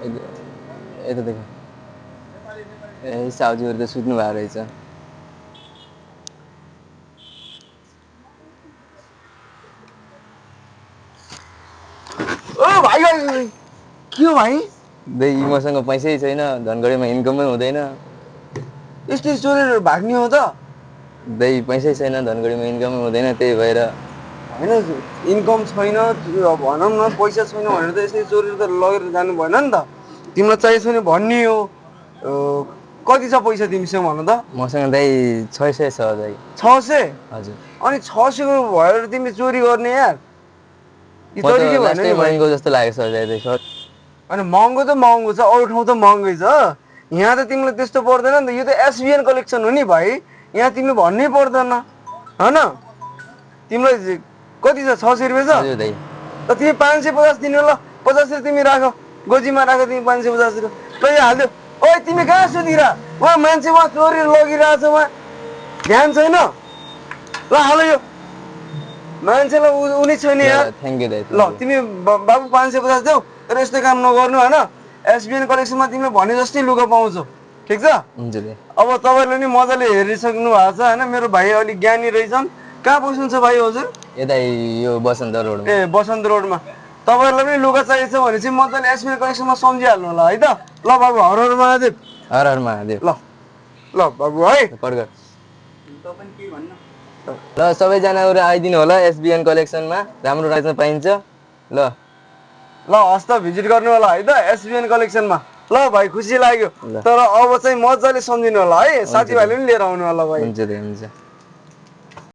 यता देख ए साउजीहरु त सुत्नु भएको रहेछ ओ भाइ भाइ के हो भाइ दे मसँग पैसै छैन धनगढीमा इन्कम पनि हुँदैन यस्तो चोरेर भाग्ने हो त दे पैसै छैन धनगढीमा इन्कम हुँदैन त्यही भएर हैन इन्कम छैन भनौँ न पैसा छैन भनेर त यसरी चोरेर त लगेर जानु भएन नि त तिमीलाई चाहिएको छैन भन्ने हो कति छ पैसा तिमीसँग भन त मसँग दाइ 600 छ दाइ 600 हजुर अनि 600 को भएर तिमी चोरी गर्ने यार म त लास्टै महँगो जस्तो लागेको छ दाइ सर अनि महँगो त महँगो छ अरू ठाउँ त महँगै छ यहाँ त तिमीलाई त्यस्तो पर्दैन नि त यो त एसबिएन कलेक्सन हो नि भाइ यहाँ तिमीले भन्नै पर्दैन हैन तिमीलाई कति छ 600 रुपैयाँ छ हजुर दाइ त तिमी 550 दिनु ल 50 रुपैयाँ तिमी राख गोजीमा राख तिमी 550 रुपैयाँ ल हाल्दियो ओइ तिमी कहाँ सुतिरा वहाँ मान्छे वहाँ चोरी लगिरहेछ वहाँ ध्यान छैन ल हाल यो मान्छेलाई उनी छैन यार थ्यांक यू दाइ ल तिमी बाबु 550 देऊ तर यस्तो काम नगर्नु हैन एसबिएन कलेक्सनमा तिमीले भने जस्तै लुगा पाउँछौ ठीक छ हुन्छ दाइ अब तपाईहरुले नि मजाले हेरिसक्नु भएको छ हैन मेरो भाइ अलि ज्ञानी रहेछन् कहाँ बस्नुहुन्छ भाइ हजुर यता यो बसन्त रोडमा ए बसन्त रोडमा तपाईहरुलाई पनि लुगा चाहिन्छ भने चाहिँ मजाले एसबिएन कलेक्सनमा सम्झिहाल्नु होला है त ल बाबु हर हर महादेव हर हर महादेव ल बाबु है पड्क ल सबैजनाहरु आइदिनु होला एसबिएन कलेक्सनमा राम्रो राख्न पाइन्छ ल हस्त भिजिट गर्नु होला है त एसबिएन कलेक्सनमा ल भाइ खुसी लाग्यो तर अब चाहिँ मजाले सम्झिनु होला है साथीभाइले पनि लिएर आउनु होला भाइ हुन्छ दाइ हुन्छ